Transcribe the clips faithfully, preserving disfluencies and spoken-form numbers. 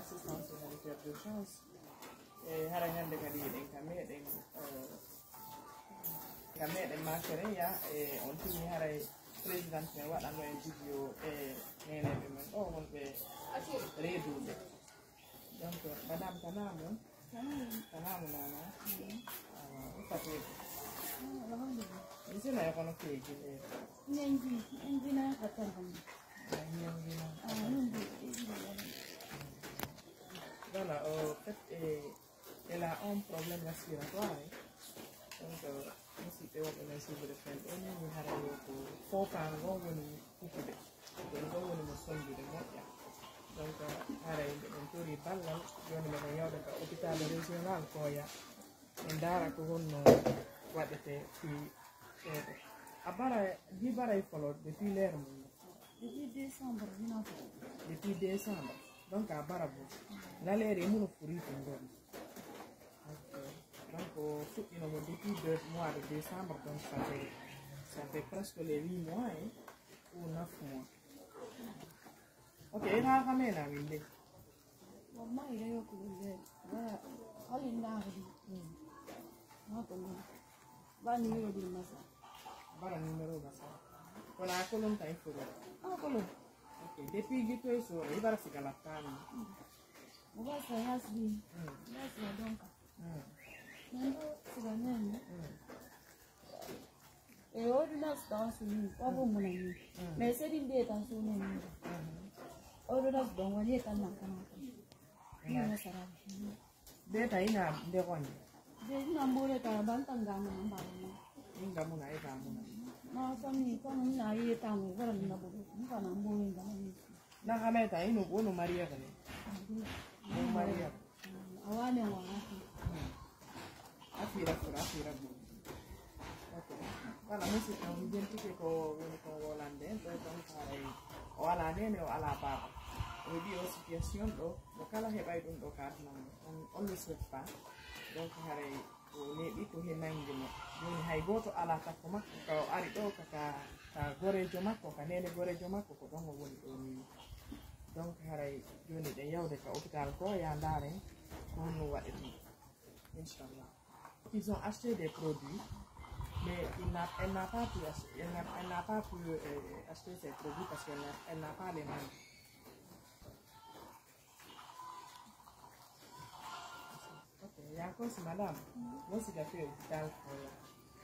Assistance humanitaire d'urgence. E haray hannde kadi eɗen ka meɗen, eh, ka meɗen Makerere, e on tini haray président men waɗano en vidéo e neneɓe men ɗo wonɓe reeduɓe. Donc, madame, ka naamu? Ka naamu. Ka naamu, nana? Mm. Ah, o fati. Ah, alhamdulillah. Misina e kono ke jinde. Nyanji, nyanji na ka tan. Ah, nyanji na. Ah, nyanji. Voilà, en fait, eh, elle a un problème respiratoire, hein. Donc, euh, musidɓe wonɓe men suudude fen ɗo ni, mi haray yo ko foofaango woni hukude. Ɗum ɗo woni mo sonndude moƴƴa. Donc, haray miɗen tori ballal, jooni miɗen yawta ka hôpital régional Koya. En ndaara ko honno waɗetee fii ɗoo ɗoo. A bara, di bara e folo depuis l'heure mum. Depuis décembre, hina fo. Depuis décembre. Donc, a bara bon. Ngaleeri e muno furi ko ngoni. Ok. Donc, fuɗɗino mo depuis deux mois de décembre, donc ça fait, ça fait presque les huit mois, hein, ou neuf mois. Ok, ina kamena winde. Wallahi, da yau kullum da bara halin da hadi. Ma ko mun. Ba ni yau din masa. Bara numero masa. Kono a kolon ka info. A kolon. Ok, depuis gito e soro, i bara sigala tani. Mo ba sa yasbi. Mm. Yasbi donka. Mm. Nando sigala nani. Mm. E ordonnance tawa sunu, wabo muna ni. Mm. Mais c'est une date en sunu ni. Mm. Ordonnance don wani tan nan kana. Ni na sara. Date ina nde wani. De ina mbore ta ban tanga na mba. Inga muna e ta muna. Ma sami kono na yi ta mu bara na bodo. Mba na mbore ngana ni. Na kameta inu wono mariya kane. Wono mariya. A waane wala. Hmm. A fiira fura, a fiira bun. Ok. Voilà, musidɓe, on jentike ko woni kon wolande en ɗo, donc haray o alaa neene, o alaa baaba. O heɓi o situation ɗo, mo kala heɓay ɗum ɗo ka aduna mum. On, on ne souhaite pas. Donc haray o neeɓi ko he nangi mo. Jooni hay gooto alaa takko makko, ka o ari ɗo, ka, ka, ka goreejo makko, ka neene goreejo makko, ko ɗon o woni ɗo ni. Donc haray jooni ɗen yawde ka hôpital ko ya ndaaren ko honno waɗetee. Inchallah. Ils ont acheté des produits, mais il n'a, elle n'a pas pu ach-, elle n'a, elle n'a pas pu, euh, acheter ces produits parce qu'elle n'a, elle n'a pas les moyens. Ok, ya kosi madame, mo siga fe hôpital ko ya.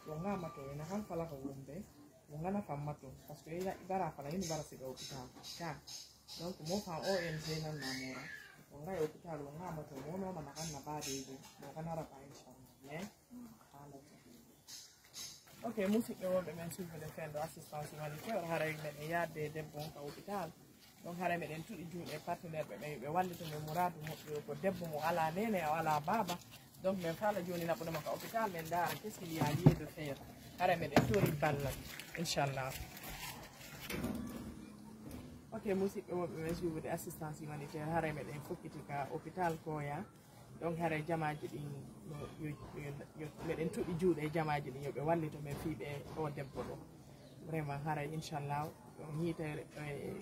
Ko ngama to ina kan fala ko wonde, ko ngana famma to, parce que ina ibara fala ina bara siga hôpital. Ka. Donc mo fa O N G nan na mora. Ko ngai hôpital ko ngama to mo no mana kan na ba de de. Mo kana ra pa inshallah. Mais ala. Ok, musidɓe wonɓe men suufude fendo assistance humanitaire, haray meɗen yaadde e debbo on ka hôpital. Donc haray meɗen tuɗi juuɗe partenaire ɓe ɓe ɓe wallito men muraadu moƴƴo ko debbo mo alaa neene, o alaa baaba. Donc men faala jooni naɓude mo ka hôpital, men ndaara qu'est-ce qu'il y a lieu de faire. Haray meɗen tori ballal, inchallah. Ok, musidɓe wonɓe men suufude assistance humanitaire, haray meɗen fokkiti ka hôpital Koya. Donc haray jamaaji ɗin yo, yo, yo, yo, meɗen tuɗi juuɗe e jamaaji ɗin yo ɓe wallito men fii ɓe o debbo ɗo. Vraiment haray inchallah on hiite, eh,